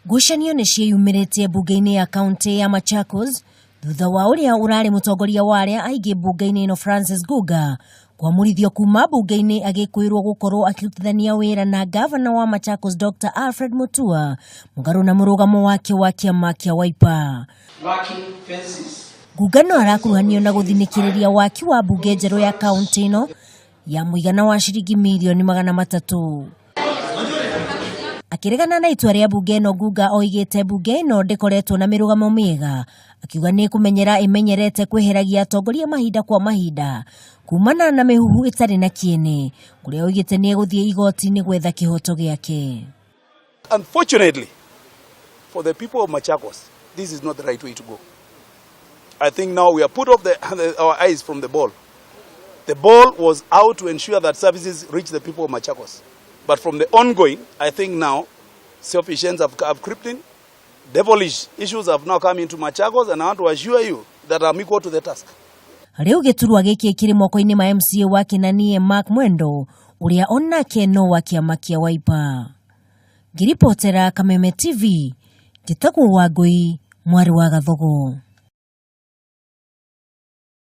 Ngucanio nĩ ciĩyumĩrĩtie mbunge-inĩ ya kaunti ya Machakos thutha wa ũrĩa ũrarĩ mũtongoria wa arĩa aingĩ mbunge-inĩ ĩno Francis Guga kwamũrithio kuma mbunge-inĩ agĩkwĩrwo gũkorwo akĩrutithania wĩra na gavana wa Machakos Dr. Alfred Mutua mũgarũ na mũrũgamo wake wa kĩama kĩa Wiper. Guga no arakuruhanio na gũthinĩkĩrĩria waki wa mbunge njerũ ya kaunti ĩno ya mũigana wa ciringi mirioni 300. Akĩregana na itua rĩa mbunge ĩno Ngunga oigĩte mbunge ĩno ndĩkoretwo na mĩrũgamo mĩega, akiuga nĩ kũmenyera ĩmenyerete kweheragia atongoria mahinda kwa mahinda kumana na mĩhuhu ĩtarĩ na kĩene, kũrĩa oigĩte nĩ egũthiĩ igoti-inĩ gwetha kĩhoto gĩake. Unfortunately, for the people of Machakos, this is not the right way to go. I think now we are put off our eyes from the ball. The ball was out to ensure that services reach the people of Machakos. But from the ongoing, I think now selfish ends have crept in. Devilish issues have now come into Machakos, and I want to assure you that I'm equal to the task. Rĩu gĩturwa gĩkĩ kĩrĩ moko-inĩ ma MCA wa Kĩnanie Mark Mwendo ũrĩa onake no wa kĩama kĩa Wiper. Ngĩribotera Kameme TV, njĩtagwo Wangũi mwarĩ wa Gathogo.